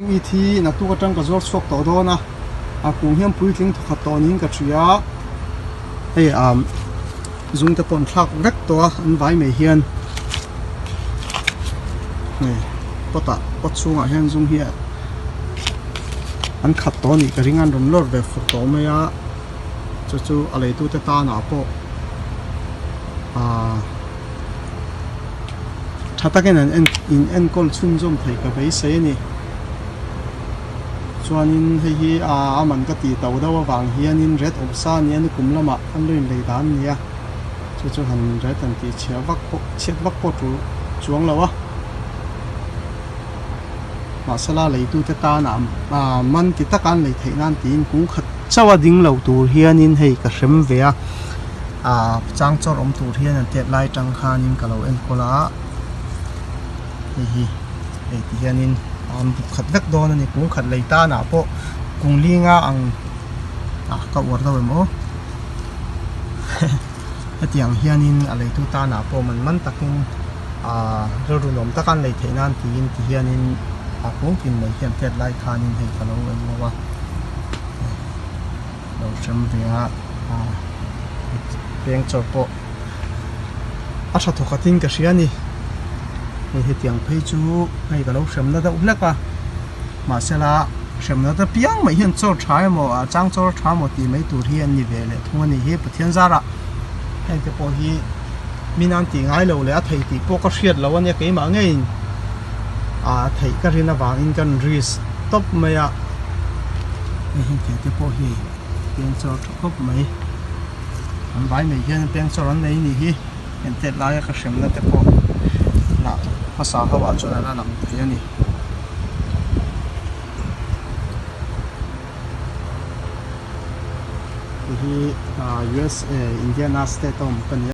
I thi naktuk atang ka zuar chhuak tawh dawn a, a kung hian puitling thawkhat tawh niin ka hria. Hei ah zung te pawh an thlak vek tawh a, an vai mai hian hei pot ah pot chhungah hian zung hi an khat tawh a nih ka ring a, an rawn lawr ve fur tawh mai a, chu chu a leitute tanah pawh ah. Tha takin an en in enkawl chhunzawm thei ka beisei a ni. Chuanin hei hi a man ka tih to deuh avang hianin ret awm sa a ni a, nikum lamah an lo inlei dan a ni a, chu chu han ret han tih chhiah vak pawh chhiat vak pawh tul chuang lo a. Mahsela leitute tana man ti taka an lei theih nan tiin kung khat chauh a ding lo tur hianin hei ka hrem ve a. Ahh chang chawr awm tur hian an tet lai atang khanin ka lo enkawl a, hei hi hei ti hianin an buk khat vek dawn a ni kung khat lei tanah pawh kung linga ang ah ka uar deuh em aw hetiang hianin a leitu tanah pawh man man takin ahh rilru nuam taka an lei theih nan tiin ti hianin a kung tin mai hian tet lai khanin hei ka lo en lo a. Lo hrem ve a peng chawr pawh a tha thawk khatin ka hria a ni hei hetiang phei chu hei ka lo hremna deuh hlek a mahsela hremna te piang mai hian chawr tha emaw a chang chawr tha emaw tih mai tur hi an ni ve leh thung a ni hi Pathian zarah heng te pawh hi min an tih ngai lo leh a thei tih pawh ka hriat loh a nia keimah ngeiin a theih ka rin avangin kan risk tawp mai a. Hei heng thei te pawh hi peng chawr tha khawp mai an vai mai hian peng chawr an nei anih hi heng tet laia ka hremna te pawh lah hmasa ho ah chuan a la lang thei a ni. Hei hi USA Indiana state a awm ka ni a.